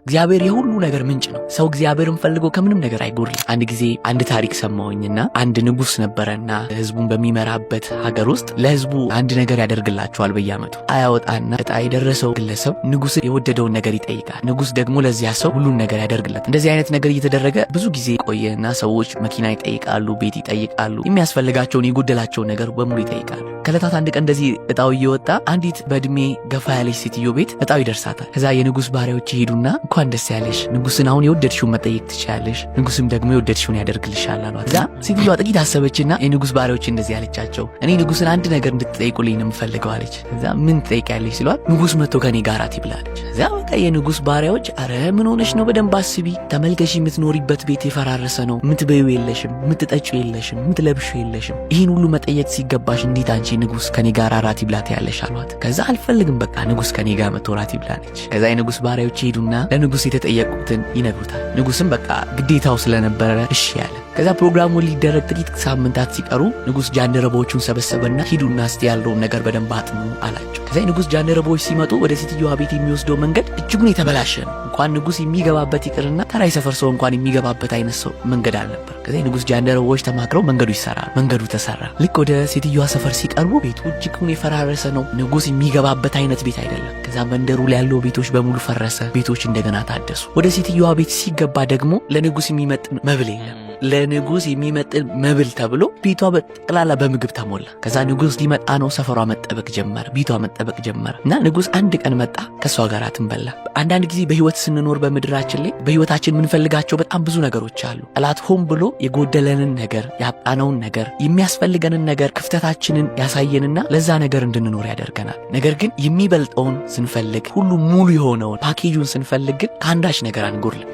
እግዚአብሔር የሁሉ ነገር ምንጭ ነው። ሰው እግዚአብሔርን ፈልጎ ከምንም ነገር አይጎድልም። አንድ ጊዜ አንድ ታሪክ ሰማሁኝና አንድ ንጉሥ ነበረና ህዝቡን በሚመራበት ሀገር ውስጥ ለህዝቡ አንድ ነገር ያደርግላቸዋል። በየዓመቱ አያወጣና እጣ የደረሰው ግለሰብ ንጉሥ የወደደውን ነገር ይጠይቃል። ንጉሥ ደግሞ ለዚያ ሰው ሁሉን ነገር ያደርግለት። እንደዚህ አይነት ነገር እየተደረገ ብዙ ጊዜ ቆየና ሰዎች መኪና ይጠይቃሉ፣ ቤት ይጠይቃሉ፣ የሚያስፈልጋቸውን የጎደላቸውን ነገር በሙሉ ይጠይቃሉ። ከዕለታት አንድ ቀን እንደዚህ እጣው እየወጣ አንዲት በእድሜ ገፋ ያለች ሴትዮ ቤት እጣው ይደርሳታል። ከዛ የንጉሥ ባሪያዎች ይሄዱና እንኳን ደስ ያለሽ፣ ንጉሥን አሁን የወደድሽውን መጠየቅ ትችያለሽ፣ ንጉሥም ደግሞ የወደድሽውን ያደርግልሻል አሏት። እዛ ሴትዮዋ ጥቂት አሰበችና የንጉሥ ባሪያዎች እንደዚህ ያለቻቸው፣ እኔ ንጉሥን አንድ ነገር እንድትጠይቁልኝ ነው የምፈልገው አለች። እዛ ምን ትጠይቂያለሽ ሲሏት ንጉሥ መጥቶ ከኔ ጋር እራት ይብላ አለች። እዚያ በቃ የንጉሥ ባሪያዎች አረ ምን ሆነሽ ነው? በደንብ አስቢ፣ ተመልከሽ፣ የምትኖሪበት ቤት የፈራረሰ ነው፣ የምትበይው የለሽም፣ የምትጠጪው የለሽም፣ የምትለብሺው የለሽም። ይህን ሁሉ መጠየቅ ሲገባሽ እንዴት አንቺ ንጉሥ ከኔ ጋር እራት ይብላ ትያለሽ አሏት። ከዛ አልፈልግም፣ በቃ ንጉሥ ከኔ ጋር መጥቶ እራት ይብላ አለች። ከዛ የንጉሥ ባሪያዎች ይሄዱና ለንጉሥ የተጠየቁትን ይነግሩታል። ንጉሥም በቃ ግዴታው ስለነበረ እሺ ያለ። ከዛ ፕሮግራሙ ሊደረግ ጥቂት ሳምንታት ሲቀሩ ንጉሥ ጃንደረቦቹን ሰበሰበና ሂዱና እስቲ ያለውን ነገር በደንብ አጥኑ አላቸው። ከዛ የንጉሥ ጃንደረቦች ሲመጡ ወደ ሴትዮዋ ቤት የሚወስደው መንገድ እጅጉን የተበላሸ ነው። እንኳን ንጉሥ የሚገባበት ይቅርና ተራ የሰፈር ሰው እንኳን የሚገባበት አይነት ሰው መንገድ አልነበር። ከዛ የንጉሥ ጃንደረቦች ተማክረው መንገዱ ይሰራል። መንገዱ ተሰራ። ልክ ወደ ሴትዮዋ ሰፈር ሲቀርቡ ቤቱ እጅጉን የፈራረሰ ነው። ንጉሥ የሚገባበት አይነት ቤት አይደለም። ከዛ መንደሩ ላይ ያለው ቤቶች በሙሉ ፈረሰ። ቤቶች እንደገና ታደሱ። ወደ ሴትዮዋ ቤት ሲገባ ደግሞ ለንጉሥ የሚመጥን መብል የለም። ለንጉሥ የሚመጥን መብል ተብሎ ቤቷ በጠቅላላ በምግብ ተሞላ። ከዛ ንጉሥ ሊመጣ ነው። ሰፈሯ መጠበቅ ጀመረ። ቤቷ መጠበቅ ጀመረ እና ንጉሥ አንድ ቀን መጣ፣ ከእሷ ጋር እራትን በላ። አንዳንድ ጊዜ በህይወት ስንኖር በምድራችን ላይ በህይወታችን የምንፈልጋቸው በጣም ብዙ ነገሮች አሉ። ጠላት ሆን ብሎ የጎደለንን ነገር፣ ያጣነውን ነገር፣ የሚያስፈልገንን ነገር፣ ክፍተታችንን ያሳየንና ለዛ ነገር እንድንኖር ያደርገናል። ነገር ግን የሚበልጠውን ስንፈልግ፣ ሁሉ ሙሉ የሆነውን ፓኬጁን ስንፈልግ ግን ከአንዳች ነገር አንጎድልም።